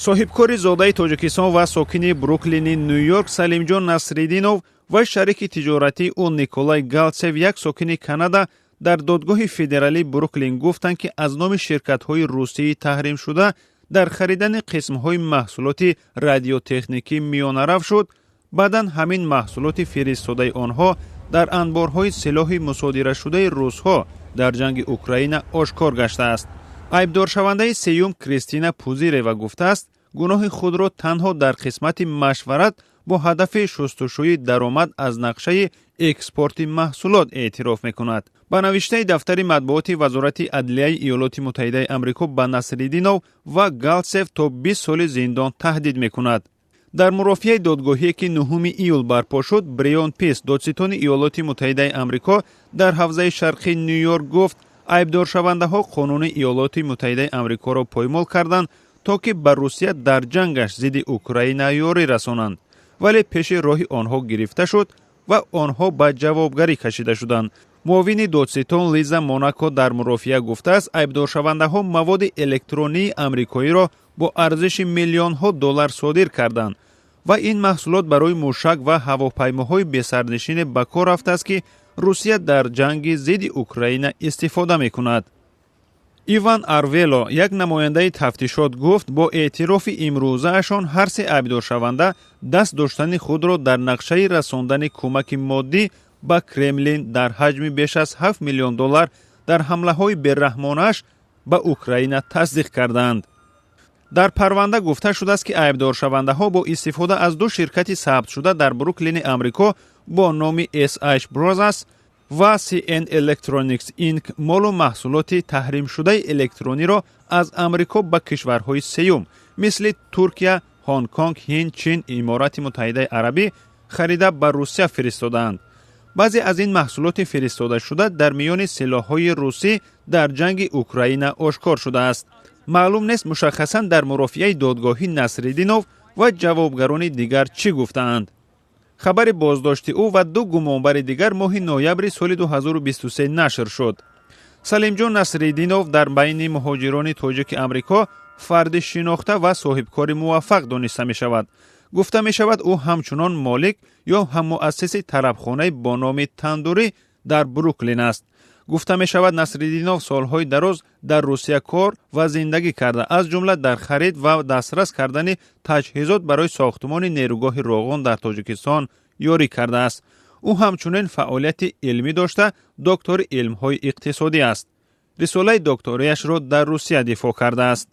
Соҳибкори зодаи Тоҷикистон ва сокини Бруклини Ню-Йорк Салимҷон Насриддинов ва шарики тиҷоратии ӯ Николай Галсев, як сокини Канада, дар додгоҳи федералии Бруклин гуфтанд, ки аз номи ширкатҳои русии таҳримшуда дар харидани қисмҳои маҳсулоти радиотехникӣ миёнарав шуд. Баъдан ҳамин маҳсулоти фиристодаи онҳо дар анборҳои силоҳи мусодирашудаи русҳо дар ҷанги Украина ошкор гаштааст. Айбдоршавандаи сеюм Кристина Пузирева гуфтааст, гуноҳи худро танҳо дар қисмати машварат бо ҳадафи шустушӯи даромад аз нақшаи экспорти маҳсулот эътироф мекунад. Ба навиштаи дафтари матбуоти Вазорати адлияи Иёлоти Муттаҳидаи Амрико, ба Насриддинов ва Галсев то 20 соли зиндон таҳдид мекунад. Дар мурофиаи додгоҳие, ки 9 июл барпо шуд, Брион Пис, додситони Иёлоти Муттаҳидаи Амрико дар ҳавзаи шарқии Ню-Йорк, гуфт, айбдоршавандаҳо қонуни Иёлоти Муттаҳидаи Амрикоро поймол карданд, то ки ба Русия дар ҷангаш зидди Украина ёрӣ расонанд, вале пеши роҳи онҳо гирифта шуд ва онҳо ба ҷавобгарӣ кашида шуданд. Муовини додситон Лиза Монако дар мурофиа гуфтааст, айбдоршавандаҳо маводи электронии амрикоиро бо арзиши миллионҳо доллар содир карданд ва ин маҳсулот барои мушак ва ҳавопаймоҳои бесарнишине ба кор рафтааст, ки Русия дар ҷанги зидди Украина истифода мекунад. Иван Арвело, як намояндаи тафтишот, гуфт, бо эътирофи имрӯзаашон ҳар се айбдоршаванда даст доштани худро дар нақшаи расондани кӯмаки моддӣ ба Кремлин дар ҳаҷми беш аз 7 миллион доллар дар ҳамлаҳои бераҳмонааш ба Украина тасдиқ кардаанд. Дар парванда гуфта шудааст, ки айбдоршавандаҳо бо истифода аз ду ширкати сабтшуда дар Бруклини Амрико бо номи SH Brothers ва CN Electronics Inc. молу маҳсулоти таҳримшудаи электрониро аз Амрико ба кишварҳои сеюм, мисли Туркия, Ҳонконг, Ҳинд, Чин, Иморати Муттаҳидаи Арабӣ харида, ба Русия фиристодаанд. Баъзе аз ин маҳсулоти фиристодашуда дар миёни силоҳҳои русӣ дар ҷанги Украина ошкор шудааст. Маълум нест, мушаххасан дар мурофиаи додгоҳӣ Насриддинов ва ҷавобгарони дигар чӣ гуфтаанд. Хабари боздошти ӯ ва ду гумонбари дигар моҳи ноябри соли 2023 нашр шуд. Салимҷон Насриддинов дар байни муҳоҷирони тоҷики Амрико фарди шинохта ва соҳибкори муваффақ дониста мешавад. Гуфта мешавад, ӯ ҳамчунон молик ё ҳаммуассиси тарабхонаи бо номи «Тандурӣ» дар Бруклин аст. Гуфта мешавад, Насриддинов солҳои дароз дар Русия кор ва зиндагӣ карда, аз ҷумла дар харид ва дастрас кардани таҷҳизот барои сохтмони нерӯгоҳи Роғун дар Тоҷикистон ёрӣ кардааст. Ӯ ҳамчунин фаъолияти илмӣ дошта, доктори илмҳои иқтисодӣ аст. Рисолаи докторияшро дар Русия дифоъ кардааст.